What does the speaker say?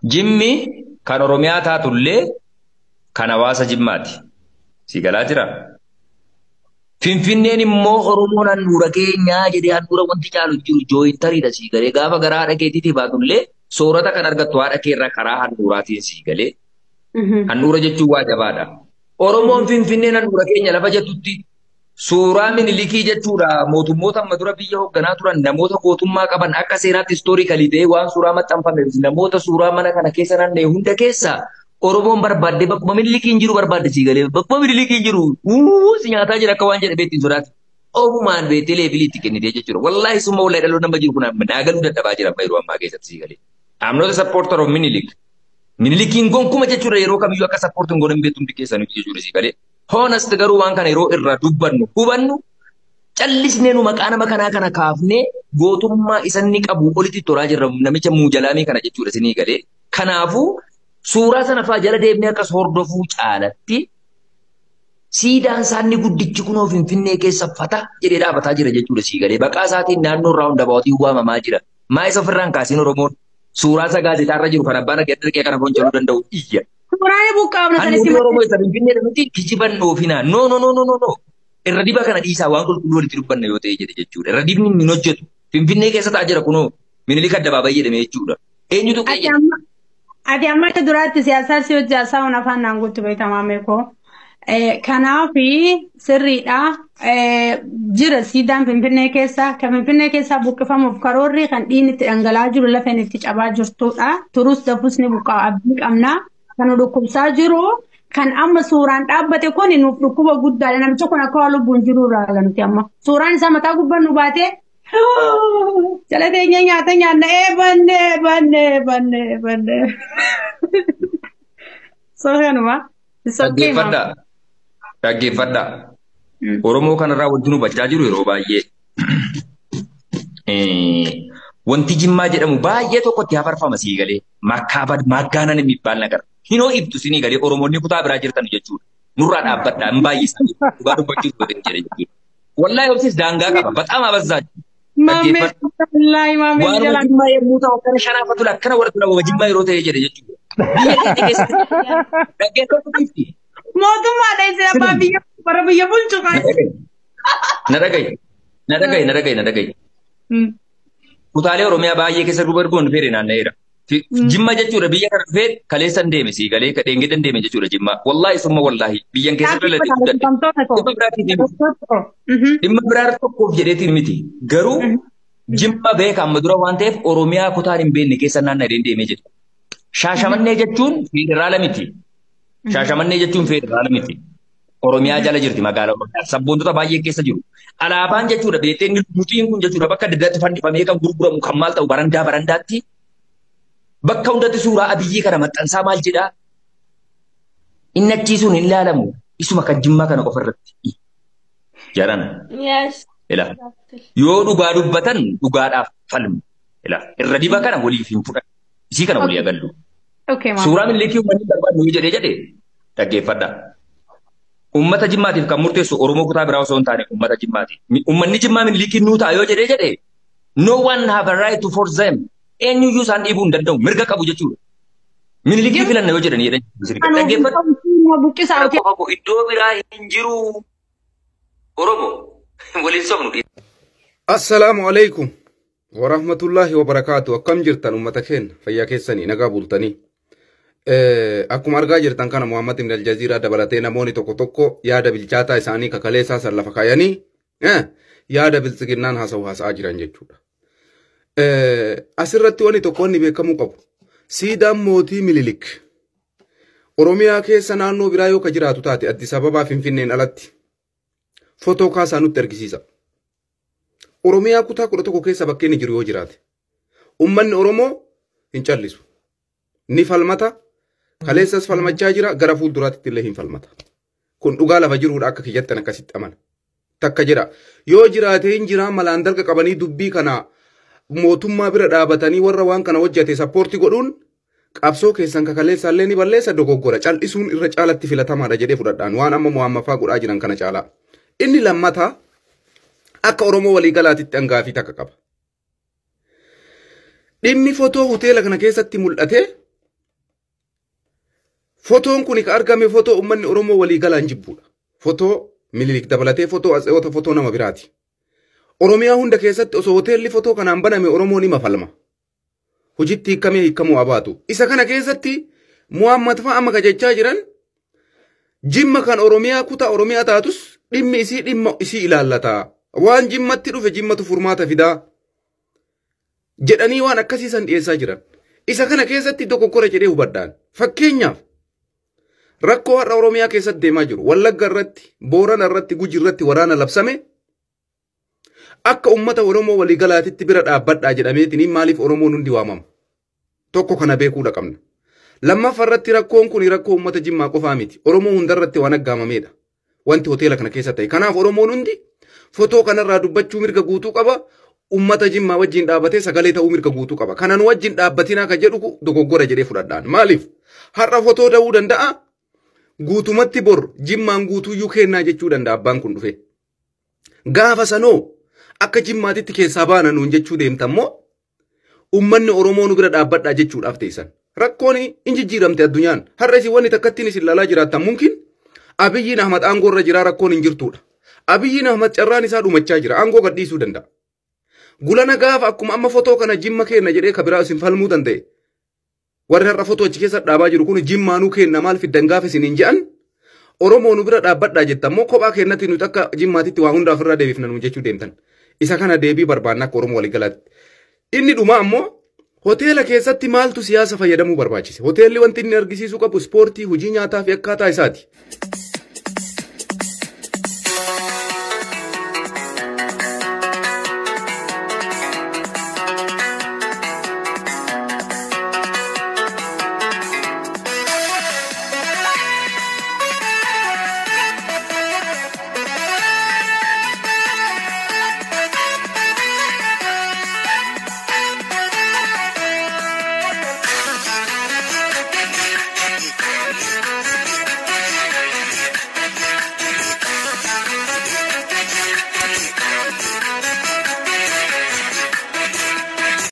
Jimmi kan Oromiyaa taatullee kan hawaasa Jimmaati. Si galaa jira. Finfinneen immoo Oromoon handhuura keenyaa jedhee handhuura wanti caalu jiru jooyintariidha sii galee gaafa gara haadha keetiitii baatullee soorata kan argattu haadha kee irraa karaa handhuuraatiin sii galee. Handhuura jechuun waa jabaadha. Oromoon Finfinneen handhuura keenya lafa jettutti suuraa Minilikii jechuudha mootummoota amma dura biyya hoogganaa turan namoota gootummaa qaban akka seenaatti istoorikalii ta'ee waan suuraa maxxanfame namoota suuraa mana kana keessa naanna'e hunda keessa Oromoon barbaadde bakkuma Minilikiin jiru barbaadde sii galee bakkuma Minilikiin jiru si nyaataa jira akka waan jedhe beektiin sodaati. Ofumaan beektee leebilii itti kennitee jechuudha. Wallaahi summa wallaahi dhaloonni nama jiru kun naagaluu dadhabaa jira amma yeroo ammaa keessatti sii galee. I'm not a supporter of Minilik. Minilikiin gonkuma jechuudha yeroo kamiyyuu akka supportin goone hin beektu hundi keessanii jechuudha sii galee. Honest garuu waan kana yeroo irraa dubbannu hubannu callisnee nu maqaa nama kanaa kana kaafnee gootummaa isa inni qabu olitti toraa jirra namicha muujalaamii kana jechuudha sinii galee. Kanaafuu suuraa sana fa'aa jala deemnee akkas hordofuu caalatti siidaan isaanii guddichi kunoo Finfinnee keessa fata jedhee dhaabataa jira jechuudha sii galee. Baqaa isaatiin naannoo irraa hunda baa'ootiin waamamaa jira. Maa isa ofirraan kaasiin Oromoon suuraa isa gaazexaa irra jiru kan abbaan argate kana foncaluu danda'u iyya. Suuraan buqqaafna Handhuurri sanitti Oromoo isa Finfinnee miti kijiban dhoofinaa. No no no no no no. Irra diba kana dhiisaa waan qulqulluu walitti dubbanna yoo ta'e jedhe jechuudha. Irra dibni hin hojjetu. Finfinnee keessa taa'aa jira kunoo Minilik addabaabayii jedhame jechuudha. Eenyutu qe'ee jedhe? Ati amma akka duraatti siyaasaa si hojii haasa'uun afaan naan guutuu beekamaa meekoo. Kanaaf sirriidha. Jira siidaan Finfinnee keessa kan Finfinnee keessaa buqqifamuuf karoorri kan dhiigni itti dhangala'aa jiru lafeen itti cabaa jirtudha. Turus dafus ni buqqa'a abdii qabna. Kan nu dhukkubsaa jiru kan amma suuraan dhaabbate kun nuuf dhukkuba guddaadha. Namichi kun akka waan lubbuun jiru irraa nuti amma. Suuraan isaa mataa gubbaan nu baatee jala teenyee nyaata nyaanna ee banne banne banne banne. So kanuma. It's okay, ma'am. Dhaggeeffadhaa. Dhaggeeffadhaa. Oromoo kanarraa wanti nu hubachaa jiru yeroo baay'ee. Wanti Jimmaa jedhamu baay'ee tokkotti hafarfama sii galee. Makkaabad maaggaanan የሚባል ነገር hinoo ibtu sinii galee Oromoonni kutaa biraa jirtan jechuudha. Nurraa dhaabbadhaa hin baay'isaa dhugaa dubbachuuf godhe jedhe jechuudha. Wallaahi obsis daangaa qaba. Baxaam abazzaaju. Maamee wallaahi maamee Waan jalaan. Jimmaa yommuu ta'u akkana shanaafatu akkana warra tura Jimmaa yeroo ta'e jedhe jechuudha. Biyya keenya keessatti dhaggeeffatu ifti. Mootummaadha isin abbaa biyya bara biyya bulchu kan. Na dhagayi. Na dhagayi. Na dhagayi. Na dhagayi. Kutaalee Oromiyaa baay'ee keessa duuba ergoon dhufeere naanna'eera. Jimma jechuudha biyya kana dhufee kaleessan deeme sii galee dheengeddan deeme jechuudha Jimma. Wallaahi summa wallaahi biyyan keessa dhalate guddadhe. Dhimma biraatiif miti. Dhimma biraa tokkoof jedheetiin miti. Garuu Jimma beeka amma dura waan ta'eef Oromiyaa kutaan hin beekne keessa naanna'ee deemee jedhe. Shaashamannee jechuun federaala miti. Shaashamannee jechuun federaala miti. Oromiyaa jala jirti magaalaa Oromiyaa. Sabboontota baay'ee keessa jiru. Alaabaan jechuudha beektee inni muxiin kun jechuudha bakka adda addaatti fannifamee kan gurguramu kan maal ta'u barandaa barandaatti bakka hundatti suuraa Abiyyii kana maxxansaa maal jedhaa? Inni achiisuun hin ilaalamu. Isuma kan Jimmaa kana qofa irratti. Jaran. Yes. Ila. Yoo dhugaa dubbatan dhugaadhaaf falmu. Ila. Irra diba kana waliif hin fudhan. Isii kana walii agallu. Okay, maamee. Suuraa Minilikii uummanni barbaadu yoo jedhee jedhe dhaggeeffadha. Uummata Jimmaatiif kan murteessu Oromoo kutaa biraa osoo hin taane uummata Jimmaati. Uummanni Jimmaa Minilikiin nuu ta'a yoo jedhee jedhe no one have a right to force them. Eenyuyyuu isaan dhiibuu hin danda'u. Mirga qabu jechuudha. Minilikii filanna yoo jedhan jedhan. Dhaggeeffadha. Buqqisaa Qofa koo iddoo biraa hin jiru. Oromoo waliin sobnu. Assalaamu alaikum warahmatullahi wabarakaatu. Akkam jirtan uummata keenya fayyaa keessanii nagaa bultanii. Akkuma argaa jirtan kana Muhammad ibn Aljaziiraa dabalatee namoonni tokko tokko yaada bilchaataa isaanii kakaleessaa san lafa kaayanii yaada biltsiginnaan haasa'u haasa'aa jiran jechuudha. Asirratti wanni tokko wanni beekamuu qabu. Siidaan mootii Minilik Oromiyaa keessa naannoo biraa yoo ka jiraatu taate Addis Ababaa Finfinneen alatti fotoo kaasaa nutti argisiisa. Oromiyaa kutaa 11 keessa bakkee inni jiru yoo jiraate. Uummanni Oromoo hin callisu. Ni falmata. Kaleessas falmachaa jira gara fuulduraatti illee hin falmata. Kun dhugaa lafa jiruudha akka kiyyattan akkasitti amana. Takka jira. Yoo jiraate hin jiraa malaan dalga qabanii dubbii kana mootummaa bira dhaabatanii warra waan kana hojjete sappoortii godhuun qabsoo keessan kakaleessaallee ni balleessa dogoggora. Cal'isuun irra caalatti filatamaadha jedhee fudhadhaan waan amma Muhammaffaa godhaa jiran kana caalaa. Inni lammataa akka Oromoo waliigalaatitti hangaafii takka qaba. Dhimmi fotoo hoteela kana keessatti mul'ate Fotoon kun kan argame fotoo uummanni Oromoo walii galaan jibbuudha. Fotoo Minilik dabalatee fotoo Atseewota fotoo nama biraati. Oromiyaa hunda keessatti osoo hoteelli fotoo kanaan baname Oromoon hima falma. Hojiitti hiikamee hiikamuu abaatu. Isa kana keessatti Muhammad fa'a amma jechaa jiran Jimma kan Oromiyaa kutaa Oromiyaa taatus dhimmi isii dhimma isii ilaallata. Waan Jimmatti dhufe Jimmatu furmaata fidaa. Jedhanii waan akkasii san dhiyeessaa jiran. Isa kana keessatti dogoggora jedhee hubadhaan. Fakkeenyaaf rakkoo har'a Oromiyaa keessatti deemaa jiru. Wallagga irratti, Boorana irratti, Guji irratti waraana labsame akka uummata Oromoo waliigalaatitti bira dhaabbadhaa jedhameetiin maaliif Oromoon hundi waamama? Tokko kana beekuudha qabna. Lammaffaa irratti rakkoon kun rakkoo uummata Jimmaa qofaa miti. Oromoo hundarratti waan aggaamameedha. Wanti hoteela kana keessa ta'e. Kanaaf Oromoon hundi fotoo kanarraa dubbachuu mirga guutuu qaba. Uummata Jimmaa wajjin dhaabbatee sagalee ta'uu mirga guutuu qaba. Kanan wajjin dhaabbatinaa kan jedhu dogoggora jedhee fudhadhaan. Maaliif? Har'a fotoo da'uu danda'a. Guutumatti bor Jimmaan guutuyyuu kennaa jechuu danda'a abbaan kun dhufe. Gaafa sanoo akka Jimmaatitti keessaa baana nuun jechuu deemtammoo uummanni Oromoo nu bira dhaabbadhaa jechuudhaaf teessan. Rakkoon hin jijjiiramte addunyaan. Har'a isin wanni takkattiin isin ilaalaa jiraattan mumkin Abiyyiin Ahmad aangoo irra jiraa rakkoon hin jirtudha. Abiyyiin Ahmad carraan isaa dhumachaa jira. Aangoo gadhiisuu danda'a. Gulana gaafa akkuma amma fotoo kana Jimma kenna jedhee kabiraa isin falmuu danda'e. Warri har'a fotoo achi keessa dhaabaa jiru kun Jimmaanuu kenna maal fiddan gaafa isin hin je'an Oromoo nu bira dhaabbadhaa jettammoo kophaa kennatti nuti akka Jimmaatitti waa hunda ofirraa deebifna nuun jechuu deemtan. Isa kana deebii barbaanna akka Oromoo waliigalaatti. Inni dhumaa ammoo hoteela keessatti maaltu siyaasa fayyadamuu barbaachise? Hoteelli wanti inni argisiisuu qabu ispoortii, hojii nyaataa fi akkaataa isaati.